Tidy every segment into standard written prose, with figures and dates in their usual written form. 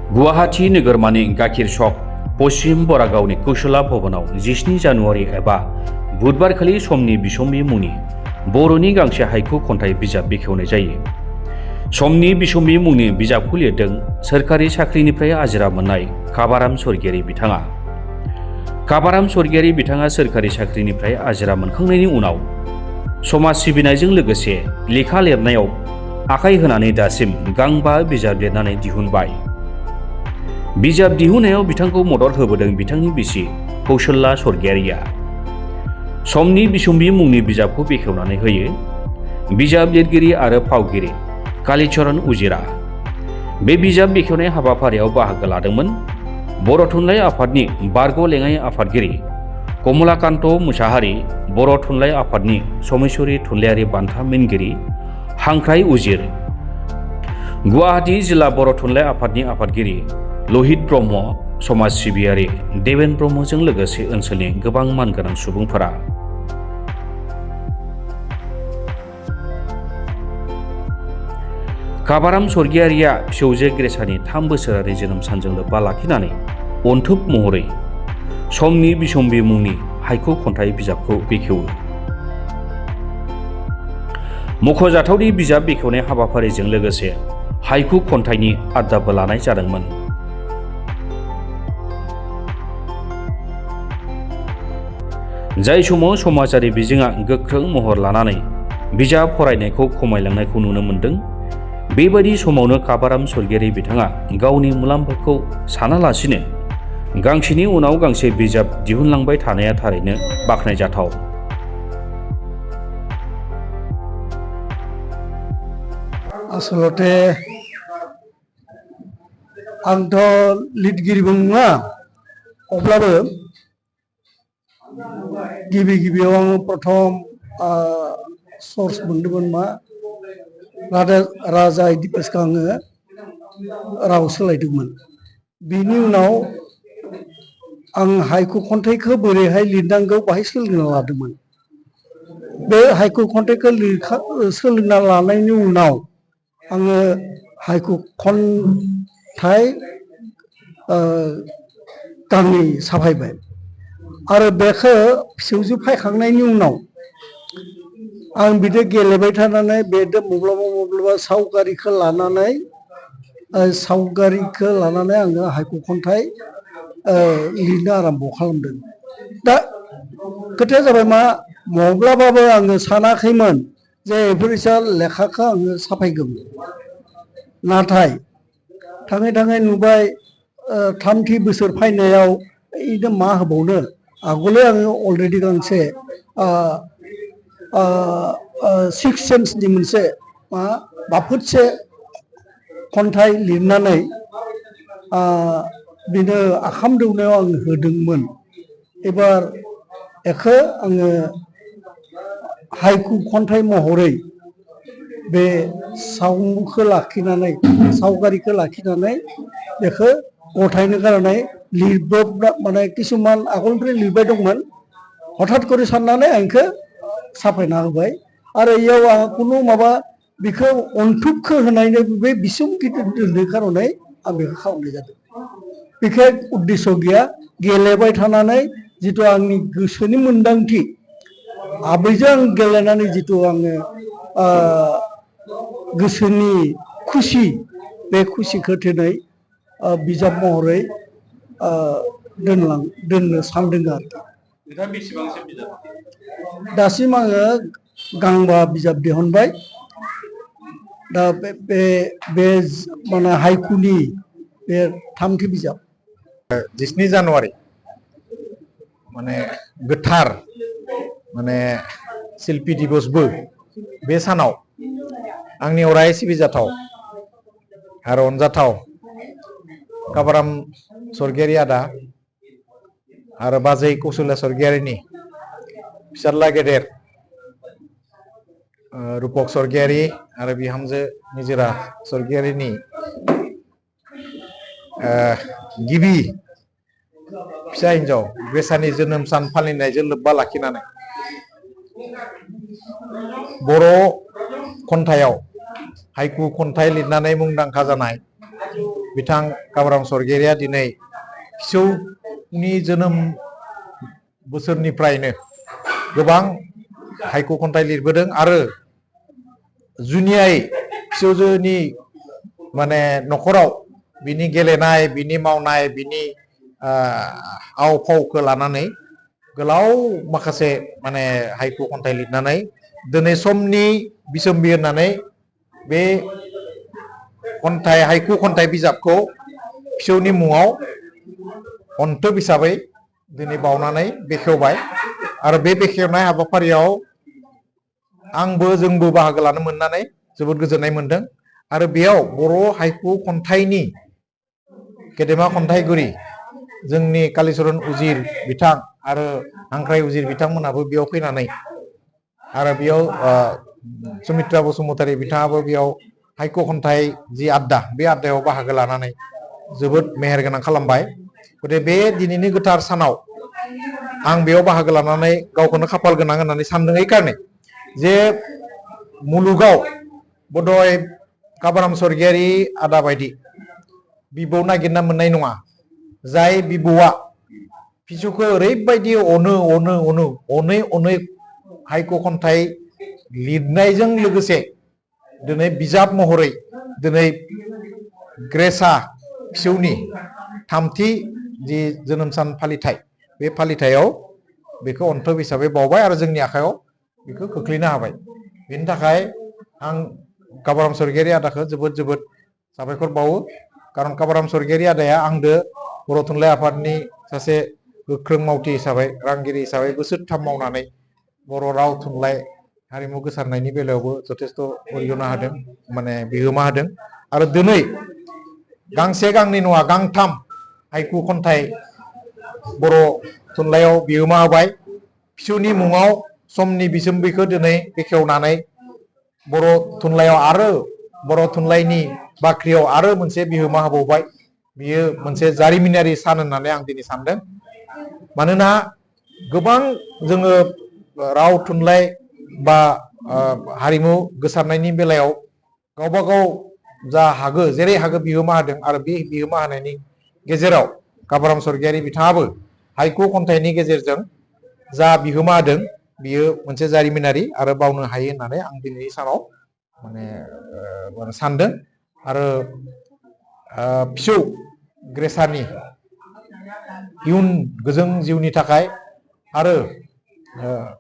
गुवाहाटी नोगोरमानि गाखिर सक पश्चिम बरागावनि कुशला भवनाव 17 जानुवारि एबा बुधबारखालि समनि बिसम्बि मुंनि बर'नि गांसे हाइकु खन्थाइ बिजाब बेखेवनाय जायो। समनि बिसम्बि मुंनि बिजाबखौ लिरदों सोरखारि साख्रिनिफ्राय आजिरा मोननाय काबाराम स्वर्गियारि बिथाङा। काबाराम स्वर्गियारि बिथाङा सोरखारि साख्रिनिफ्राय आजिरा मोनखांनायनि उनाव समाज सिबिनायजों लोगोसे लेखा लिरनायाव आखाइ होनानै दासिम गांबा बिजाब लिरनानै दिहुनबाय। बिजाब दिहुननायाव बिथांखौ मदद होबोदों बिथांनि बिसि कौशल्या स्वर्गियारिया। समनि बिसम्बि मुंनि बिजाबखौ बेखेवनानै होयो बिजाब लिरगिरि आरो फावगिरि कालीचरण उजिरा। बे बिजाब बेखेवनाय हाबाफारियाव बाहागो लादोंमोन बर' थुनलाइ आफादनि बारग' लेङाइ आफादगिरि कमलाकान्त मुसाहारि, बर' थुनलाइ आफादनि समेश्वरी थुनलाइयारि बान्था मोनगिरि हांख्राय उजिर, गुवाहाटी जिल्ला बर' थुनलाइ आफादनि आफादगिरि लहित ब्रह्म, समाज सिबियारि देवेन ब्रह्मजों लोगोसे ओनसोलनि गोबां मानगोनां सुबुंफोरा। काबाराम स्वर्गियारिया फिसौजो ग्रेसानि 3 बोसोरारि जोनोम सानजों लोब्बा लाखिनानै अनथोब महरै समनि बिसम्बि मुंनि हाइकु खन्थाइ बिजाबखौ बेखेवो। मख'जाथावदि बिजाब बेखेवनाय हाबाफारिजों लोगोसे हाइकु खन्थाइनि आड्डाबो लानाय जादोंमोन। जाय समाव समाजारि बिजोङा गोख्रों महर लानानै बिजाब फरायनायखौ खमायलांनायखौ नुनो मोन्दों, बेबायदि समावनो काबाराम स्वर्गियारि बिथाङा गावनि मुलाम्फाखौ सानालासिनो गांसेनि उनाव गांसे बिजाब दिहुनलांबाय थानाया थारैनो बाख्नायजाथाव। आसलते आंथ' लिरगिरिबो नङा, अब्लाबो गिबियाव आङो प्रथम सर्स मोनदोंमोन मा राजा इडिपासखौ आङो राव सोलायदोंमोन। बिनि उनाव आं हाइकु खन्थाइखौ बोरैहाय लिरनांगौ बाहाय सोलोंना लादोंमोन। बे हाइकु खन्थाइखौ सोलोंना लानायनि उनाव आङो हाइकु खन्थाइ गांनै साफायबाय आरो बेखौ फिसौजो फायखांनायनि उनाव आं बिदि गेलेबाय थानानै बेदो माब्लाबा सावगारिखौ लानानै आङो हाइकु खन्थाइ लिरनो आराम्भ खालामदों। दा खोथाया जाबाय मा, माब्लाबाबो आङो सानाखैमोन जे बेफोरबायसा लेखाखौ आङो साफायगोन। नाथाय थाङै थाङै नुबाय 3 बोसोर फैनायाव इनो मा होबावनो, आगोलो आङो अलरेडि गांसे 6 सेन्सनि मोनसे बाफुटसे खन्थाइ लिरनानै बिनो आखाम दौनायाव आं होदोंमोन। एबार एखो आङो हाइकु खन्थाइ महरै बे सावगारिखौ लाखिनानै बेखौ गथायनो गारनानै माने किसुमान आगोलनिफ्राय लिरबाय दंमोन, हठात करे साननानै आं बेखौ साफायना होबाय। आरो इयाव आंहा खुनु माबा बेखौ अनथोबखौ होनायनि बे बिसम्बि दोननो खारनै आं बेखौ खालामनाय जादों। बिखेख उद्देश्य गैया, गेलेबाय थानानै जिथु आंनि गोसोनि मोन्दांथि, आबैजों आं गेलेनानै जिथु आङो गोसोनि खुसि, बे खुसिखौ दिनै बिजाब महरै दोननो सानदों आरो। दासिम आङो गांबा बिजाब दिहुनबाय। दा बे माने हाइकुनि बे 3थि बिजाब। 17 जानुवारि माने गोथार माने शिल्पी दिबसबो, बे सानाव आंनि अराय सिबिजाथाव आरो अनजाथाव काबाराम स्वर्गियारि आदा आरो बाजै कौशल्या स्वर्गियारिनि फिसाज्ला गेदेर रूपक स्वर्गियारि आरो बिहामजो निजोरा स्वर्गियारिनि गिबि फिसा हिन्जाव ग्रेसानि जोनोम सान फालिनायजों लोब्बा लाखिनानै बर' खन्थाइयाव हाइकु खन्थाइ लिरनानै मुंदांखा जानाय बिथां काबाराम स्वर्गियारिया दिनै फिसौनि जोनोम बोसोरनिफ्रायनो गोबां हाइकु खन्थाइ लिरबोदों आरो जुनियायै फिसौजोनि माने न'खराव बिनि गेलेनाय बिनि मावनाय बिनि आव फावखौ लानानै गोलाव माखासे माने हाइकु खन्थाइ लिरनानै दिनै समनि बिसम्बि होननानै बे खन्थाइ हाइकु खन्थाइ बिजाबखौ फिसौनि मुङाव अन्थोब हिसाबै दिनै बावनानै बेखेवबाय आरो बे बेखेवनाय हाबाफारियाव आंबो जोंबो बाहागो लानो मोननानै जोबोद गोजोननाय मोनदों आरो बेयाव बर' हाइकु खन्थाइनि गेदेमा खन्थाइगिरि जोंनि कालिचरन उजिर बिथां आरो हांख्राय उजिर बिथांमोनाबो बेयाव फैनानै आरो बेयाव सुमित्रा बसुमतारी बिथाङाबो बेयाव हाइकु खन्थाइ जि आड्डा बे आड्डायाव बाहागो लानानै जोबोद मेहेरगोनां खालामबाय गथिखे बे दिनैनि गोथार सानाव आं बेयाव बाहागो लानानै गावखौनो खाफाल गोनां होननानै सानदों এই कारणे जे मुलुगाव बधय काबाराम स्वर्गियारि आदा बायदि बिबौ नागिरना मोननाय नङा जाय बिबौआ फिसौखौ ओरैबायदि अनै हाइकु खन्थाइ लिरनायजों लोगोसे दिनै बिजाब महरै दिनै ग्रेसा फिसौनि थामथि जि जोनोम सान फालिथाय बे फालिथायाव बेखौ अन्थोब हिसाबै बावबाय आरो जोंनि आखायाव बेखौ खोख्लैनो हाबाय बेनि थाखाय आं काबाराम स्वर्गियारि आदाखौ जोबोद जोबोद साबायखर बावो कारन काबाराम स्वर्गियारि आदाया आंदो बर' थुनलाइ आफादनि सासे गोख्रों मावथि हिसाबै रांगिरि हिसाबै बोसोरथाम मावनानै बर' राव थुनलाइ हारिमु गोसारनायनि बेलायावबो जथेस्थ' अरिगना होदों माने बिहोमा होदों आरो दिनै गांसे गांनै नङा गांथाम हाइकु खन्थाइ बर' थुनलाइयाव बिहोमा होबाय फिसौनि मुङाव समनि बिसोम्बिखौ दिनै बेखेवनानै बर' थुनलाइयाव आरो बर' थुनलाइनि बाख्रियाव आरो मोनसे बिहोमा होबावबाय बियो मोनसे जारिमिनारि सान होननानै आं दिनै सानदों मानोना गोबां जोङो राव थुनलाइ बा हारिमु गोसारनायनि बेलायाव गावबा गाव जा हागो जेरै हागो बिहोमा होदों आरो बे बिहोमा होनायनि गेजेराव काबाराम स्वर्गियारि बिथाङाबो हाइकु खन्थाइनि गेजेरजों जा बिहोमा होदों बियो मोनसे जारिमिनारि आरो बावनो हायो होननानै आं दिनैनि सानाव माने सानदों आरो फिसौ ग्रेसानि इयुन गोजों जिउनि थाखाय आरो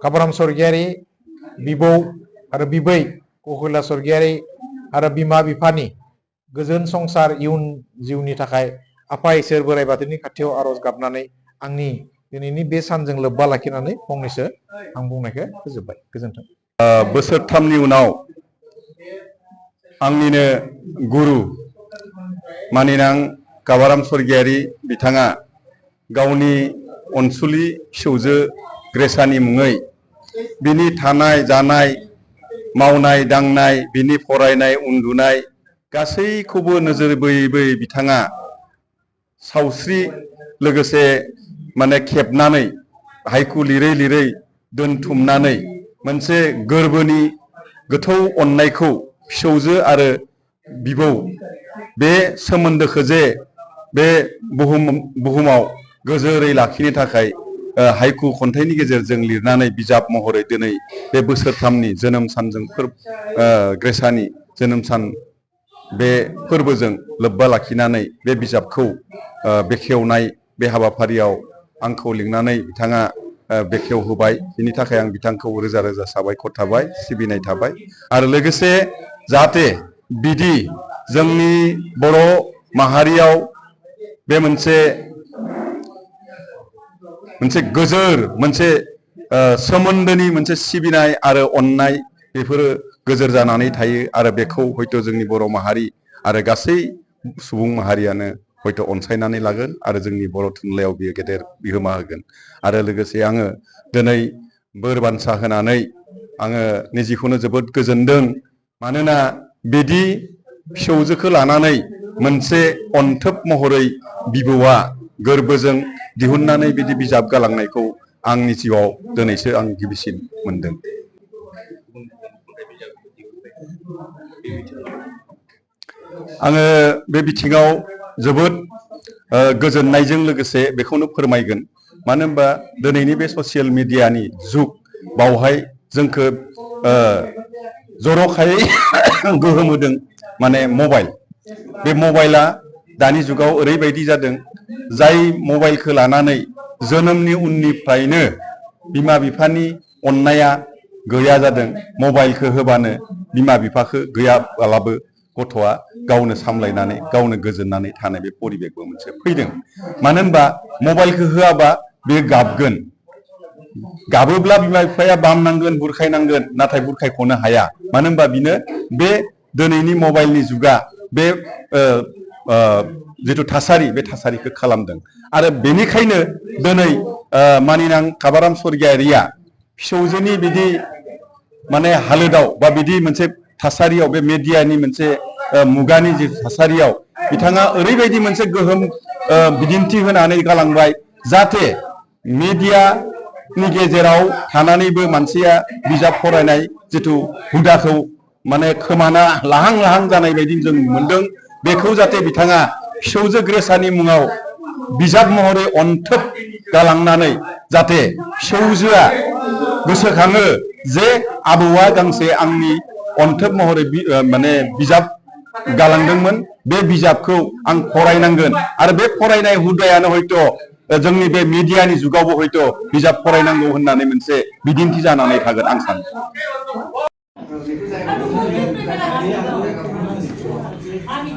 काबाराम स्वर्गियारि बिबौ आरो बिबै ककिला स्वर्गियारि आरो बिमा बिफानि गोजोन संसार इयुन जिउनि थाखाय आफा इसोर बोराइ बाथौनि खाथियाव आरज गाबनानै आंनि दिनैनि बे सानजों लोब्बा लाखिनानै फंनैसो आं बुंनायखौ फोजोबबाय गोजोन्थों बोसोरथामनि उनाव आंनिनो गुरु मानिनां काबाराम स्वर्गियारि बिथाङा गावनि अनसुलि फिसौजो ग्रेसानि मुङै बिनि थानाय जानाय मावनाय दांनाय बिनि फरायनाय उन्दुनाय गासैखौबो नोजोर बोयै बोयै बिथाङा सावस्रि लोगोसे माने खेबनानै हाइकु लिरै लिरै दोनथुमनानै मोनसे गोरबोनि गोथौ अननायखौ फिसौजो आरो बिबौ बे सोमोन्दोखौ जे बे बुहुमाव गोजोरै लाखिनो थाखाय हाइकु खन्थाइनि गेजेरजों लिरनानै बिजाब महरै दिनै बे बोसोरथामनि जोनोम सानजों ग्रेसानि जोनोम सान बे फोरबोजों लोब्बा लाखिनानै बे बिजाबखौ बेखेवनाय बे हाबाफारियाव आंखौ लिंनानै बिथाङा बेखेवहोबाय बिनि थाखाय आं बिथांखौ रोजा रोजा साबायखर थाबाय सिबिनाय थाबाय आरो लोगोसे जाहाथे बिदि जोंनि बर' माहारियाव बे मोनसे गोजोर मोनसे सोमोन्दोनि मोनसे सिबिनाय आरो अननाय बेफोरो गोजोर जानानै थायो आरो बेखौ हयथ' जोंनि बर' माहारि आरो गासै सुबुं माहारियानो हयथ' अनसायनानै लागोन आरो जोंनि बर' थुनलाइयाव बियो गेदेर बिहोमा होगोन आरो लोगोसे आङो दिनै बोर बान्सा होनानै आङो निजेखौनो जोबोद गोजोनदों मानोना बिदि फिसौजोखौ लानानै मोनसे अनथोब महरै बिबौआ गोरबोजों दिहुननानै बिदि बिजाब गालांनायखौ आंनि जिउआव दिनैसो आं गिबिसिन मोनदों। आङो बे बिथिङाव जोबोद गोजोननायजों लोगोसे बेखौनो फोरमायगोन मानो होनबा दिनैनि बे ससियेल मिडियानि जुग बावहाय जोंखौ जर'खायै गोहोम होदों माने मबाइल बे मबाइला दानि जुगाव ओरैबायदि जादों जाय मबाइलखौ लानानै जोनोमनि उननिफ्रायनो बिमा बिफानि अननाया गैया जादों मबाइलखौ होबानो बिमा बिफाखौ गैयाब्लाबो गथ'आ गावनो सामलायनानै गावनो गोजोननानै थानाय बे परिबेकबो मोनसे फैदों मानो होनबा मबाइलखौ होआबा बे गाबगोन गाबोब्ला बिमा बिफाया बामनांगोन बुरखायनांगोन नाथाय बुरखायख'नो हाया मानो होनबा बिनो बे दिनैनि मबाइलनि जुगा बे जिथु थासारि बे थासारिखौ खालामदों आरो बेनिखायनो दिनै मानिनां काबाराम स्वर्गियारिया फिसौजोनि बिदि माने हालोदाव बा बिदि मोनसे थासारियाव बे मेडियानि मोनसे मुगानि जि थासारियाव बिथाङा ओरैबायदि मोनसे गोहोम बिदिन्थि होनानै गालांबाय जाहाथे मेडियानि गेजेराव थानानैबो मानसिया बिजाब फरायनाय जिथु हुदाखौ माने खोमाना लाहां लाहां जानाय बायदि जों मोनदों बेखौ जाहाथे बिथाङा फिसौजो ग्रेसानि मुङाव बिजाब महरै अनथोब गालांनानै जाहाथे फिसौजोआ गोसोखाङो जे आबौआ गांसे आंनि अनथोब महरै माने बिजाब गालांदोंमोन बे बिजाबखौ आं फरायनांगोन आरो बे फरायनाय हुदायानो हयथ' जोंनि बे मिडियानि जुगावबो हयथ' बिजाब फरायनांगौ होननानै मोनसे बिदिन्थि जानानै थागोन आं सानो আমি